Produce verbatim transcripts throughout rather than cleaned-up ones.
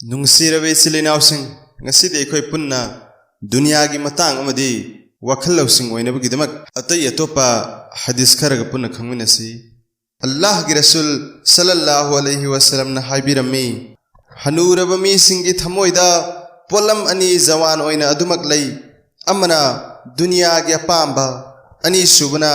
ꯅꯨꯡꯁꯤꯔꯕ ꯏꯆꯤꯜ ꯏꯅꯥꯎꯁꯤꯡ, ꯉꯁꯤꯗꯤ ꯑꯩꯈꯣꯏ ꯄꯨꯟꯅ ꯗꯨꯅꯤꯌꯥꯒꯤ ꯃꯇꯥꯡ ꯑꯃꯗꯤ ꯋꯥꯈꯜ ꯂꯧꯁꯤꯡ ꯑꯣꯏꯅꯕꯒꯤꯗꯃꯛ ꯑꯇꯩ ꯑꯇꯣꯞꯄ ꯍꯗꯤꯁ ꯈꯔꯒ ꯄꯨꯟꯅ ꯈꯪꯃꯤꯟꯅꯁꯤ꯫ ꯑꯜꯂꯥꯍꯒꯤ ꯔꯁꯨꯜ ꯁꯜꯂꯜꯂꯥꯍꯨ ꯑꯂꯩꯍꯤ ꯋꯁꯜꯂꯝꯅ ꯍꯥꯏꯕꯤꯔꯝꯃꯤ, ꯍꯅꯨꯔꯕ ꯃꯤꯁꯤꯡꯒꯤ ꯊꯃꯣꯏꯗ ꯄꯣꯠꯂꯝ ꯑꯅꯤ ꯖꯋꯥꯟ ꯑꯣꯏꯅ ꯑꯗꯨꯃꯛ ꯂꯩ, ꯑꯃꯅ ꯗꯨꯅꯤꯌꯥꯒꯤ ꯑꯄꯥꯝꯕ, ꯑꯅꯤꯁꯨꯕꯅ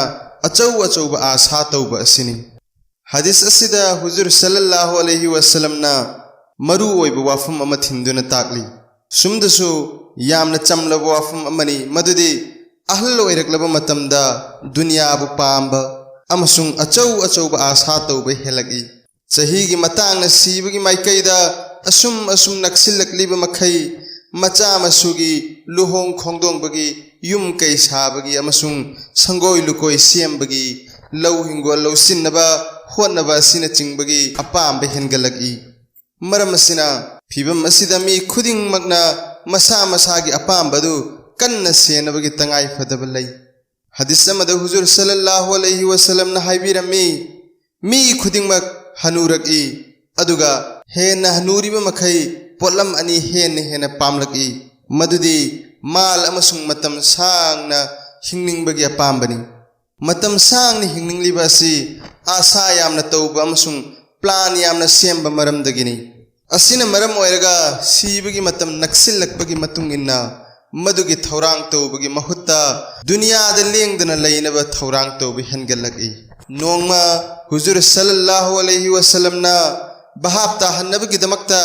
ꯑꯆꯧ ꯑꯆꯧꯕ ꯑꯥꯁꯥ ꯇꯧꯕ ꯑꯁꯤꯅꯤ꯫ ꯍꯗꯤꯁ ꯑꯁꯤꯗ ꯍꯨꯖꯨꯔ ꯁꯜꯂꯜꯂꯥꯍꯨ ꯑꯂꯩꯍꯤ ꯋꯁꯜꯂꯝꯅ ꯃꯔꯨ ꯑꯣꯏꯕ ꯋꯥꯐꯝ ꯑꯃ ꯊꯤꯟꯗꯨꯅ ꯇꯥꯛꯂꯤ꯫ ꯁꯨꯝꯗꯁꯨ ꯌꯥꯝꯅ ꯆꯝꯂꯕ ꯋꯥꯐꯝ ꯑꯃꯅꯤ, ꯃꯗꯨꯗꯤ ꯑꯍꯜ ꯑꯣꯏꯔꯛꯂꯕ ꯃꯇꯝꯗ ꯗꯨꯅꯤꯌꯥꯕꯨ ꯄꯥꯝꯕ ꯑꯃꯁꯨꯡ ꯑꯆꯧ ꯑꯆꯧꯕ ꯑꯥꯁꯥ ꯇꯧꯕ ꯍꯦꯜꯂꯛꯏ꯫ ꯆꯍꯤꯒꯤ ꯃꯇꯥꯡꯅ ꯁꯤꯕꯒꯤ ꯃꯥꯏꯀꯩꯗ ꯑꯁꯨꯝ ꯑꯁꯨꯝ ꯅꯛꯁꯤꯜꯂꯛꯂꯤꯕ ꯃꯈꯩ, ꯃꯆꯥ ꯃꯁꯨꯒꯤ ꯂꯨꯍꯣꯡ ꯈꯣꯡꯗꯣꯡꯕꯒꯤ, ꯌꯨꯝ ꯀꯩ ꯁꯥꯕꯒꯤ ꯑꯃꯁꯨꯡ ꯁꯪꯒꯣꯏ ꯂꯨꯀꯣꯏ ꯁꯦꯝꯕꯒꯤ, ꯂꯧ ꯍꯤꯡꯒꯣꯜ ꯂꯧꯁꯤꯟꯅꯕ ꯍꯣꯠꯅꯕ ꯑꯁꯤꯅꯆꯤꯡꯕꯒꯤ ꯑꯄꯥꯝꯕ ꯍꯦꯟꯒꯠꯂꯛꯏ꯫ ꯃꯔꯝ ꯑꯁꯤꯅ ꯐꯤꯚꯝ ꯑꯁꯤꯗ ꯃꯤ ꯈꯨꯗꯤꯡꯃꯛꯅ ꯃꯁꯥ ꯃꯁꯥꯒꯤ ꯑꯄꯥꯝꯕ ꯑꯗꯨ ꯀꯟꯅ ꯁꯦꯟꯅꯕꯒꯤ ꯇꯉꯥꯏ ꯐꯗꯕ ꯂꯩ꯫ ꯍꯗꯤꯁ ꯑꯃꯗ ꯍꯨꯖꯨꯔ ꯁꯜꯂꯜꯂꯥꯍꯨ ꯑꯂꯩꯍꯤ ꯋꯁꯜꯂꯝꯅ ꯍꯥꯏꯕꯤꯔꯝꯃꯤ, ꯃꯤ ꯈꯨꯗꯤꯡꯃꯛ ꯍꯅꯨꯔꯛꯏ, ꯑꯗꯨꯒ ꯍꯦꯟꯅ ꯍꯅꯨꯔꯤꯕ ꯃꯈꯩ ꯄꯣꯠꯂꯝ ꯑꯅꯤ ꯍꯦꯟꯅ ꯍꯦꯟꯅ ꯄꯥꯝꯂꯛꯏ, ꯃꯗꯨꯗꯤ ꯃꯥꯜ ꯑꯃꯁꯨꯡ ꯃꯇꯝ ꯁꯥꯡꯅ ꯍꯤꯡꯅꯤꯡꯕꯒꯤ ꯑꯄꯥꯝꯕꯅꯤ꯫ ꯃꯇꯝ ꯁꯥꯡꯅ ꯍꯤꯡꯅꯤꯡꯂꯤꯕ ꯑꯁꯤ ꯑꯥꯁꯥ ꯌꯥꯝꯅ ꯇꯧꯕ ꯑꯃꯁꯨꯡ ꯄ꯭ꯂꯥꯟ ꯌꯥꯝꯅ ꯁꯦꯝꯕ ꯃꯔꯝꯗꯒꯤꯅꯤ꯫ ꯑꯁꯤꯅ ꯃꯔꯝ ꯑꯣꯏꯔꯒ ꯁꯤꯕꯒꯤ ꯃꯇꯝ ꯅꯛꯁꯤꯜꯂꯛꯄꯒꯤ ꯃꯇꯨꯡ ꯏꯟꯅ ꯃꯗꯨꯒꯤ ꯊꯧꯔꯥꯡ ꯇꯧꯕꯒꯤ ꯃꯍꯨꯠꯇ ꯗꯨꯅꯤꯌꯥꯗ ꯂꯦꯡꯗꯅ ꯂꯩꯅꯕ ꯊꯧꯔꯥꯡ ꯇꯧꯕ ꯍꯦꯟꯒꯠꯂꯛꯏ꯫ ꯅꯣꯡꯃ ꯍꯨꯖꯨꯔ ꯁꯜꯂꯜꯂꯥꯍꯨ ꯑꯂꯩꯍꯤ ꯋꯁꯜꯂꯝꯅ ꯚꯥꯞ ꯇꯥꯍꯟꯅꯕꯒꯤꯗꯃꯛꯇ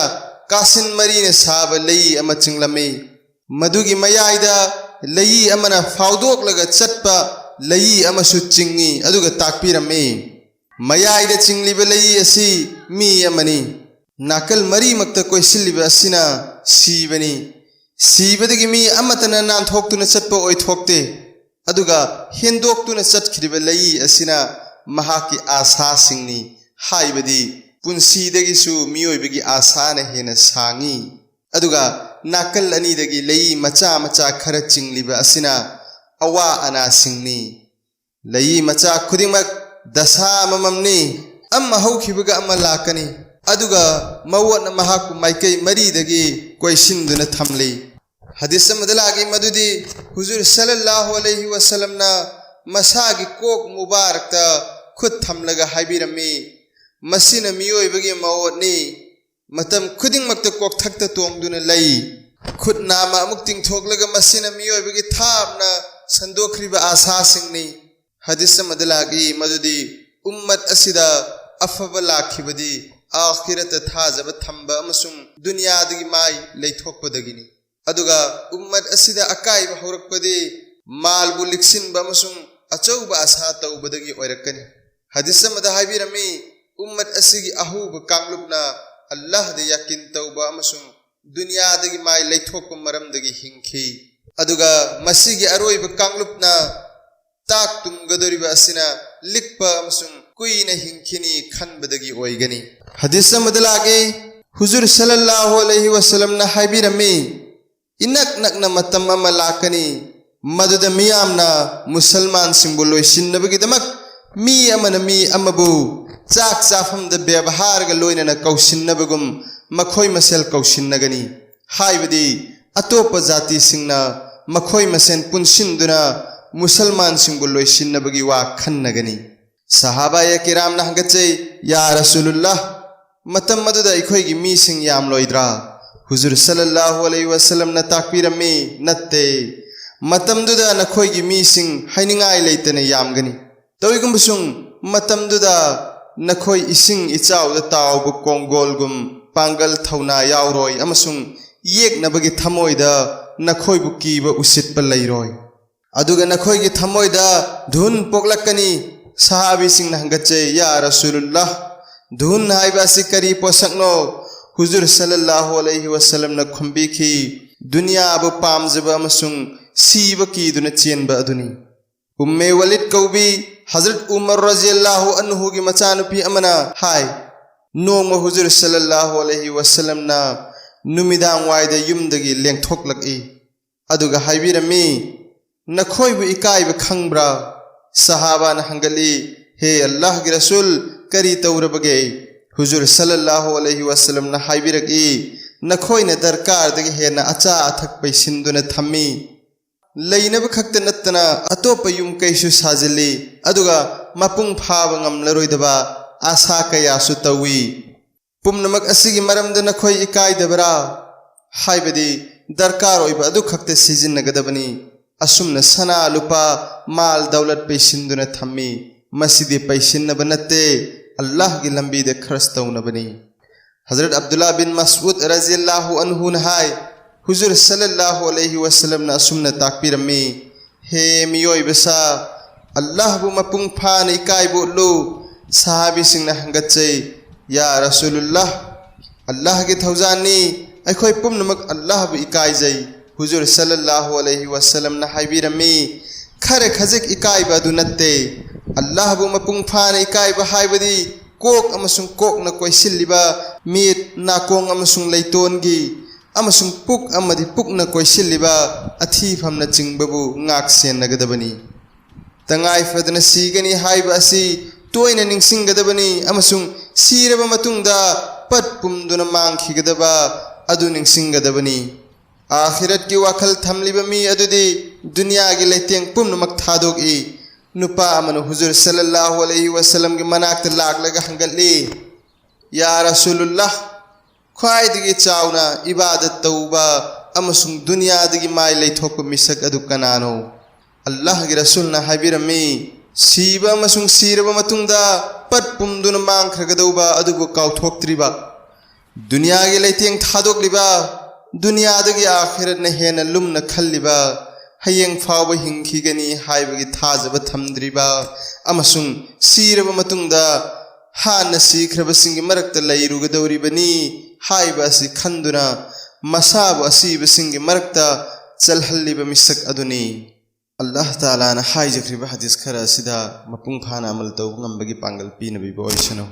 ꯀꯥꯁꯤꯟ ꯃꯔꯤꯅ ꯁꯥꯕ ꯂꯩ ꯑꯃ ꯆꯤꯡꯂꯝꯃꯤ꯫ ꯃꯗꯨꯒꯤ ꯃꯌꯥꯏꯗ ꯂꯩ ꯑꯃꯅ ꯐꯥꯎꯗꯣꯛꯂꯒ ꯆꯠꯄ ꯂꯩ ꯑꯃꯁꯨ ꯆꯤꯡꯏ, ꯑꯗꯨꯒ ꯇꯥꯛꯄꯤꯔꯝꯃꯤ, ꯃꯌꯥꯏꯗ ꯆꯤꯡꯂꯤꯕ ꯂꯩ ꯑꯁꯤ ꯃꯤ ꯑꯃꯅꯤ, ꯅꯥꯀꯜ ꯃꯔꯤꯃꯛꯇ ꯀꯣꯏꯁꯤꯜꯂꯤꯕ ꯑꯁꯤꯅ ꯁꯤꯕꯅꯤ꯫ ꯁꯤꯕꯗꯒꯤ ꯃꯤ ꯑꯃꯠꯇꯅ ꯅꯥꯟꯊꯣꯛꯇꯨꯅ ꯆꯠꯄ ꯑꯣꯏꯊꯣꯛꯇꯦ, ꯑꯗꯨꯒ ꯍꯦꯟꯗꯣꯛꯇꯨꯅ ꯆꯠꯈꯤꯕ ꯂꯩ ꯑꯁꯤꯅ ꯃꯍꯥꯛꯀꯤ ꯑꯥꯁꯥꯁꯤꯡꯅꯤ, ꯍꯥꯏꯕꯗꯤ ꯄꯨꯟꯁꯤꯗꯒꯤꯁꯨ ꯃꯤꯑꯣꯏꯕꯒꯤ ꯑꯥꯁꯥꯅ ꯍꯦꯟꯅ ꯁꯥꯡꯏ꯫ ꯑꯗꯨꯒ ꯅꯥꯀꯜ ꯑꯅꯤꯗꯒꯤ ꯂꯩ ꯃꯆꯥ ꯃꯆꯥ ꯈꯔ ꯆꯤꯡꯂꯤꯕ ꯑꯁꯤꯅ ꯑꯋꯥ ꯑꯅꯥꯁꯤꯡꯅꯤ꯫ ꯂꯩ ꯃꯆꯥ ꯈꯨꯗꯤꯡꯃꯛ ꯗꯁꯥ ꯑꯃꯃꯝꯅꯤ, ꯑꯃ ꯍꯧꯈꯤꯕꯒ ꯑꯃ ꯂꯥꯛꯀꯅꯤ꯫ ꯑꯗꯨꯒ ꯃꯋꯣꯠꯅ ꯃꯍꯥꯛꯄꯨ ꯃꯥꯏꯀꯩ ꯃꯔꯤꯗꯒꯤ ꯀꯣꯏꯁꯤꯟꯗꯨꯅ ꯊꯝꯂꯤ꯫ ꯍꯗꯤꯁ ꯑꯃꯗ ꯂꯥꯛꯏ ꯃꯗꯨꯗꯤ ꯍꯨꯖꯨꯔ ꯁꯜꯂꯜꯂꯥꯍꯨ ꯑꯂꯩꯍꯤ ꯋꯥꯁꯜꯂꯝꯅ ꯃꯁꯥꯒꯤ ꯀꯣꯛ ꯃꯨꯕꯥꯔꯛꯇ ꯈꯨꯠ ꯊꯝꯂꯒ ꯍꯥꯏꯕꯤꯔꯝꯃꯤ, "ꯃꯁꯤꯅ ꯃꯤꯑꯣꯏꯕꯒꯤ ꯃꯋꯣꯠꯅꯤ꯫ ꯃꯇꯝ ꯈꯨꯗꯤꯡꯃꯛꯇ ꯀꯣꯛꯊꯛꯇ ꯇꯣꯡꯗꯨꯅ ꯂꯩ꯫ ꯈꯨꯠ ꯅꯥꯝꯃ ꯑꯃꯨꯛ ꯇꯤꯡꯊꯣꯛꯂꯒ ꯃꯁꯤꯅ ꯃꯤꯑꯣꯏꯕꯒꯤ ꯊꯥꯞꯅ ꯁꯟꯗꯣꯛꯈ꯭ꯔꯤꯕ ꯑꯥꯁꯥꯁꯤꯡꯅꯤ"꯫ ꯍꯗꯤꯁ ꯑꯃꯗ ꯂꯥꯛꯏ ꯃꯗꯨꯗꯤ ꯎꯝꯃꯠ ꯑꯁꯤꯗ ꯑꯐꯕ ꯂꯥꯛꯈꯤꯕꯗꯤ ꯑꯥꯈꯤꯔꯠꯇ ꯊꯥꯖꯕ ꯊꯝꯕ ꯑꯃꯁꯨꯡ ꯗꯨꯅꯤꯌꯥꯗꯒꯤ ꯃꯥꯏ ꯂꯩꯊꯣꯛꯄꯗꯒꯤꯅꯤ꯫ ꯑꯗꯨꯒ ꯎꯝꯃꯠ ꯑꯁꯤꯗ ꯑꯀꯥꯏꯕ ꯍꯧꯔꯛꯄꯗꯤ ꯃꯥꯜꯕꯨ ꯂꯤꯛꯁꯤꯟꯕ ꯑꯃꯁꯨꯡ ꯑꯆꯧꯕ ꯑꯁꯥ ꯇꯧꯕꯗꯒꯤ ꯑꯣꯏꯔꯛꯀꯅꯤ꯫ ꯍꯗꯤꯁ ꯑꯃꯗ ꯍꯥꯏꯕꯤꯔꯝꯃꯤ, ꯎꯝꯃꯠ ꯑꯁꯤꯒꯤ ꯑꯍꯧꯕ ꯀꯥꯡꯂꯨꯞꯅ ꯑꯜꯂꯥꯍꯗ ꯌꯥꯀꯤꯟ ꯇꯧꯕ ꯑꯃꯁꯨꯡ ꯗꯨꯅꯤꯌꯥꯗꯒꯤ ꯃꯥꯏ ꯂꯩꯊꯣꯛꯄ ꯃꯔꯝꯗꯒꯤ ꯍꯤꯡꯈꯤ꯫ ꯑꯗꯨꯒ ꯃꯁꯤꯒꯤ ꯑꯔꯣꯏꯕ ꯀꯥꯡꯂꯨꯞꯅ ꯇꯥꯛ ꯇꯨꯝꯒꯗꯧꯔꯤꯕ ꯑꯁꯤꯅ ꯂꯤꯛꯄ ꯑꯃꯁꯨꯡ ꯀꯨꯏꯅ ꯍꯤꯡꯈꯤꯅꯤ ꯈꯟꯕꯗꯒꯤ ꯑꯣꯏꯒꯅꯤ꯫ ꯍꯗꯤꯁ ꯑꯃꯗ ꯂꯥꯛꯏ, ꯍꯨꯖꯨꯔ ꯁꯜꯂꯜꯂꯥꯍꯨ ꯑꯂꯩꯍꯤ ꯋꯥꯁꯜꯂꯝꯅ ꯍꯥꯏꯕꯤꯔꯝꯃꯤ, "ꯏꯅꯛ ꯅꯛꯅ ꯃꯇꯝ ꯑꯃ ꯂꯥꯛꯀꯅꯤ, ꯃꯗꯨꯗ ꯃꯤꯌꯥꯝꯅ ꯃꯨꯁꯜꯃꯥꯟꯁꯤꯡꯕꯨ ꯂꯣꯏꯁꯤꯟꯅꯕꯒꯤꯗꯃꯛ ꯃꯤ ꯑꯃꯅ ꯃꯤ ꯑꯃꯕꯨ ꯆꯥꯛ ꯆꯥꯐꯝꯗ ꯕꯦꯕꯍꯥꯔꯒ ꯂꯣꯏꯅꯅ ꯀꯧꯁꯤꯟꯅꯕꯒꯨꯝ ꯃꯈꯣꯏ ꯃꯁꯦꯜ ꯀꯧꯁꯤꯟꯅꯒꯅꯤ, ꯍꯥꯏꯕꯗꯤ ꯑꯇꯣꯞꯄ ꯖꯥꯇꯤꯁꯤꯡꯅ ꯃꯈꯣꯏ ꯃꯁꯦꯟ ꯄꯨꯟꯁꯤꯟꯗꯨꯅ ꯃꯨꯁꯜꯃꯥꯟꯁꯤꯡꯕꯨ ꯂꯣꯏꯁꯤꯟꯅꯕꯒꯤ ꯋꯥ ꯈꯟꯅꯒꯅꯤ"꯫ ꯁꯍꯥꯕꯥꯌꯦ ꯀꯤꯔꯥꯝꯅ ꯍꯪꯒꯠꯆꯩ, "ꯌꯥ ꯔꯁꯨꯂꯨꯜꯂꯥꯍ, ꯃꯇꯝ ꯑꯗꯨꯗ ꯑꯩꯈꯣꯏꯒꯤ ꯃꯤꯁꯤꯡ ꯌꯥꯝꯂꯣꯏꯗ꯭ꯔꯥ?" ꯍꯨꯖꯨꯔ ꯁꯜꯂꯜꯂꯥꯍꯨ ꯑꯂꯩꯍꯤ ꯋꯥꯁꯜꯂꯝꯅ ꯇꯥꯛꯄꯤꯔꯝꯃꯤ, "ꯅꯠꯇꯦ, ꯃꯇꯝꯗꯨꯗ ꯅꯈꯣꯏꯒꯤ ꯃꯤꯁꯤꯡ ꯍꯥꯏꯅꯤꯡꯉꯥꯏ ꯂꯩꯇꯅ ꯌꯥꯝꯒꯅꯤ꯫ ꯇꯧꯏꯒꯨꯝꯕꯁꯨꯡ ꯃꯇꯝꯗꯨꯗ ꯅꯈꯣꯏ ꯏꯁꯤꯡ ꯏꯆꯥꯎꯗ ꯇꯥꯎꯕ ꯀꯣꯡꯒꯣꯜꯒꯨꯝ ꯄꯥꯡꯒꯜ ꯊꯧꯅꯥ ꯌꯥꯎꯔꯣꯏ ꯑꯃꯁꯨꯡ ꯌꯦꯛꯅꯕꯒꯤ ꯊꯃꯣꯏꯗ ꯅꯈꯣꯏꯕꯨ ꯀꯤꯕ ꯎꯁꯤꯠꯄ ꯂꯩꯔꯣꯏ꯫ ꯑꯗꯨꯒ ꯅꯈꯣꯏꯒꯤ ꯊꯃꯣꯏꯗ ꯙꯨꯟ ꯄꯣꯛꯂꯛꯀꯅꯤ"꯫ ꯁꯍꯥꯕꯤꯁꯤꯡꯅ ꯍꯪꯒꯠꯆꯩ, "ꯌꯥ ꯔꯁꯨꯂꯨꯜꯂꯥꯍ, ꯙꯨꯟ ꯍꯥꯏꯕ ꯑꯁꯤ ꯀꯔꯤ ꯄꯣꯠꯁꯛꯅꯣ?" ꯍꯨꯖꯨꯔ ꯁꯜꯂꯜꯂꯥꯍꯨ ꯑꯂꯩꯍꯤ ꯋꯥꯁꯜꯂꯝꯅ ꯈꯨꯝꯕꯤꯈꯤ, "ꯗꯨꯅꯤꯌꯥꯕꯨ ꯄꯥꯝꯖꯕ ꯑꯃꯁꯨꯡ ꯁꯤꯕ ꯀꯤꯗꯨꯅ ꯆꯦꯟꯕ ꯑꯗꯨꯅꯤ"꯫ ꯎꯝꯃꯦ ꯋꯥꯂꯤꯗ ꯀꯧꯕꯤ ꯍꯖꯔꯠ ꯎꯃꯔ ꯔꯖꯤꯌꯜꯂꯥꯍꯨ ꯑꯟꯍꯨꯒꯤ ꯃꯆꯥꯅꯨꯄꯤ ꯑꯃꯅ ꯍꯥꯏ, "ꯅꯣꯡꯃ ꯍꯨꯖꯨꯔ ꯁꯜꯂꯜꯂꯥꯍꯨ ꯑꯂꯩꯍꯤ ꯋꯥꯁꯜꯂꯝꯅ ꯅꯨꯃꯤꯗꯥꯡ ꯋꯥꯏꯗ ꯌꯨꯝꯗꯒꯤ ꯂꯦꯡꯊꯣꯛꯂꯛꯏ꯫ ꯑꯗꯨꯒ ꯍꯥꯏꯕꯤꯔꯝꯃꯤ, 'ꯅꯈꯣꯏꯕꯨ ꯏꯀꯥꯏꯕ ꯈꯪꯕ꯭ꯔꯥ?' ꯁꯍꯥꯕꯥꯅ ꯍꯪꯒꯠꯂꯤ, 'ꯍꯦ ꯑꯜꯂꯥꯍꯒꯤ ꯔꯁꯨꯜ, ꯀꯔꯤ ꯇꯧꯔꯕꯒꯦ?' ꯍꯨꯖꯨꯔ ꯁꯜꯂꯜꯂꯥꯍꯨ ꯑꯂꯩꯍꯤ ꯋꯁꯜꯂꯝꯅ ꯍꯥꯏꯕꯤꯔꯛꯏ, "ꯅꯈꯣꯏꯅ ꯗꯔꯀꯥꯔꯗꯒꯤ ꯍꯦꯟꯅ ꯑꯆꯥ ꯑꯊꯛ ꯄꯩꯁꯤꯟꯗꯨꯅ ꯊꯝꯃꯤ꯫ ꯂꯩꯅꯕ ꯈꯛꯇ ꯅꯠꯇꯅ ꯑꯇꯣꯞꯄ ꯌꯨꯝ ꯀꯩꯁꯨ ꯁꯥꯖꯤꯜꯂꯤ, ꯑꯗꯨꯒ ꯃꯄꯨꯡ ꯐꯥꯕ ꯉꯝꯂꯔꯣꯏꯗꯕ ꯑꯥꯁꯥ ꯀꯌꯥꯁꯨ ꯇꯧꯏ꯫ ꯄꯨꯝꯅꯃꯛ ꯑꯁꯤꯒꯤ ꯃꯔꯝꯗ ꯅꯈꯣꯏ ꯏꯀꯥꯏꯗꯕ꯭ꯔꯥ?" ꯍꯥꯏꯕꯗꯤ ꯗꯔꯀꯥꯔ ꯑꯣꯏꯕ ꯑꯗꯨ ꯈꯛꯇ ꯁꯤꯖꯤꯟꯅꯒꯗꯕꯅꯤ꯫ ꯑꯁꯨꯝꯅ ꯁꯅꯥ ꯂꯨꯄꯥ, ꯃꯥꯜ ꯗꯧꯂꯠ ꯄꯩꯁꯤꯟꯗꯨꯅ ꯊꯝꯃꯤ꯫ ꯃꯁꯤꯗꯤ ꯄꯩꯁꯤꯟꯅꯕ ꯅꯠꯇꯦ, ꯑꯜꯂꯥꯍꯒꯤ ꯂꯝꯕꯤꯗ ꯈꯔꯆ ꯇꯧꯅꯕꯅꯤ꯫ ꯍꯖꯔꯠ ꯑꯕꯗꯨꯜꯂꯥ ꯕꯤꯟ ꯃꯁꯎꯗ ꯔꯖꯤꯌꯜꯂꯥꯍꯨ ꯑꯟꯍꯨꯅ ꯍꯥꯏ, ꯍꯨꯖꯨꯔ ꯁꯜꯂꯜꯂꯥꯍꯨ ꯑꯂꯩꯍꯤ ꯋꯁꯜꯂꯝꯅ ꯑꯁꯨꯝꯅ ꯇꯥꯛꯄꯤꯔꯝꯃꯤ, "ꯍꯦ ꯃꯤꯑꯣꯏꯕ ꯁꯥ, ꯑꯜꯂꯥꯍꯕꯨ ꯃꯄꯨꯡ ꯐꯥꯅ ꯏꯀꯥꯏꯕ ꯎꯠꯂꯨ꯫" ꯁꯍꯥꯕꯤꯁꯤꯡꯅ ꯍꯪꯒꯠꯆꯩ, "ꯌꯥ ꯔꯁꯨꯂꯨꯜꯂꯥꯍ, ꯑꯜꯂꯥꯍꯒꯤ ꯊꯧꯖꯥꯟꯅꯤ, ꯑꯩꯈꯣꯏ ꯄꯨꯝꯅꯃꯛ ꯑꯜꯂꯥꯍꯕꯨ ꯏꯀꯥꯏꯖꯩ꯫" ꯍꯨꯖꯨꯔ ꯁꯜꯂꯜꯂꯥꯍꯨ ꯑꯂꯩꯍꯤ ꯋꯁꯜꯂꯝꯅ ꯍꯥꯏꯕꯤꯔꯝꯃꯤ, "ꯈꯔ ꯈꯖꯤꯛ ꯏꯀꯥꯏꯕ ꯑꯗꯨ ꯅꯠꯇꯦ꯫ ꯑꯜꯂꯥꯍꯕꯨ ꯃꯄꯨꯡ ꯐꯥꯅ ꯏꯀꯥꯏꯕ ꯍꯥꯏꯕꯗꯤ ꯀꯣꯛ ꯑꯃꯁꯨꯡ ꯀꯣꯛꯅ ꯀꯣꯏꯁꯤꯜꯂꯤꯕ ꯃꯤꯠ, ꯅꯥꯀꯣꯡ ꯑꯃꯁꯨꯡ ꯂꯩꯇꯣꯟꯒꯤ ꯑꯃꯁꯨꯡ ꯄꯨꯛ ꯑꯃꯗꯤ ꯄꯨꯛꯅ ꯀꯣꯏꯁꯤꯜꯂꯤꯕ ꯑꯊꯤꯐꯝꯅꯆꯤꯡꯕꯕꯨ ꯉꯥꯛ ꯁꯦꯟꯅꯒꯗꯕꯅꯤ꯫ ꯇꯉꯥꯏ ꯐꯗꯅ ꯁꯤꯒꯅꯤ ꯍꯥꯏꯕ ꯑꯁꯤ ꯇꯣꯏꯅ ꯅꯤꯡꯁꯤꯡꯒꯗꯕꯅꯤ ꯑꯃꯁꯨꯡ ꯁꯤꯔꯕ ꯃꯇꯨꯡꯗ ꯄꯠ ꯄꯨꯝꯗꯨꯅ ꯃꯥꯡꯈꯤꯒꯗꯕ ꯑꯗꯨ ꯅꯤꯡꯁꯤꯡꯒꯗꯕꯅꯤ꯫ ꯑꯥꯈꯤꯔꯠꯀꯤ ꯋꯥꯈꯜ ꯊꯝꯂꯤꯕ ꯃꯤ ꯑꯗꯨꯗꯤ ꯗꯨꯅꯤꯌꯥꯒꯤ ꯂꯩꯇꯦꯡ ꯄꯨꯝꯅꯃꯛ ꯊꯥꯗꯣꯛꯏ꯫ ꯅꯨꯄꯥ ꯑꯃꯅ ꯍꯨꯖꯨꯔ ꯁꯜꯂꯜꯂꯥꯍꯨ ꯑꯂꯩꯍꯤ ꯋꯁꯜꯂꯝꯒꯤ ꯃꯅꯥꯛꯇ ꯂꯥꯛꯂꯒ ꯍꯪꯒꯠꯂꯤ, "ꯌꯥ ꯔꯁꯨꯂꯨꯜꯂꯥꯍ, ꯈ꯭ꯋꯥꯏꯗꯒꯤ ꯆꯥꯎꯅ ꯏꯕꯥꯗꯠ ꯇꯧꯕ ꯑꯃꯁꯨꯡ ꯗꯨꯅꯤꯌꯥꯗꯒꯤ ꯃꯥꯏ ꯂꯩꯊꯣꯛꯄ ꯃꯤꯁꯛ ꯑꯗꯨ ꯀꯅꯥꯅꯣ?" ꯑꯜꯂꯥꯍꯒꯤ ꯔꯁꯨꯜꯅ ꯍꯥꯏꯕꯤꯔꯝꯃꯤ, "ꯁꯤꯕ ꯑꯃꯁꯨꯡ ꯁꯤꯔꯕ ꯃꯇꯨꯡꯗ ꯄꯠ ꯄꯨꯝꯗꯨꯅ ꯃꯥꯡꯈ꯭ꯔꯒꯗꯧꯕ ꯑꯗꯨꯕꯨ ꯀꯥꯎꯊꯣꯛꯇ꯭ꯔꯤꯕ, ꯗꯨꯅꯤꯌꯥꯒꯤ ꯂꯩꯇꯦꯡ ꯊꯥꯗꯣꯛꯂꯤꯕ, ꯗꯨꯅꯤꯌꯥꯗꯒꯤ ꯑꯥꯈꯤꯔꯠꯅ ꯍꯦꯟꯅ ꯂꯨꯝꯅ ꯈꯜꯂꯤꯕ, ꯍꯌꯦꯡ ꯐꯥꯎꯕ ꯍꯤꯡꯈꯤꯒꯅꯤ ꯍꯥꯏꯕꯒꯤ ꯊꯥꯖꯕ ꯊꯝꯗ꯭ꯔꯤꯕ ꯑꯃꯁꯨꯡ ꯁꯤꯔꯕ ꯃꯇꯨꯡꯗ ꯍꯥꯟꯅ ꯁꯤꯈ꯭ꯔꯕꯁꯤꯡꯒꯤ ꯃꯔꯛꯇ ꯂꯩꯔꯨꯒꯗꯧꯔꯤꯕꯅꯤ" ꯍꯥꯏꯕ ꯑꯁꯤ ꯈꯟꯗꯨꯅ ꯃꯁꯥꯕꯨ ꯑꯁꯤꯕꯁꯤꯡꯒꯤ ꯃꯔꯛꯇ ꯆꯜꯍꯜꯂꯤꯕ ꯃꯤꯁꯛ ꯑꯗꯨꯅꯤ꯫ ꯑꯜꯂꯥꯍ ꯇꯥꯂꯥꯅ ꯍꯥꯏꯖꯈ꯭ꯔꯤꯕ ꯍꯗꯤꯁ ꯈꯔ ꯑꯁꯤꯗ ꯃꯄꯨꯡ ꯐꯥꯅ ꯑꯃꯜ ꯇꯧꯕ ꯉꯝꯕꯒꯤ ꯄꯥꯡꯒꯜ ꯄꯤꯅꯕꯤꯕ ꯑꯣꯏꯁꯅꯨ꯫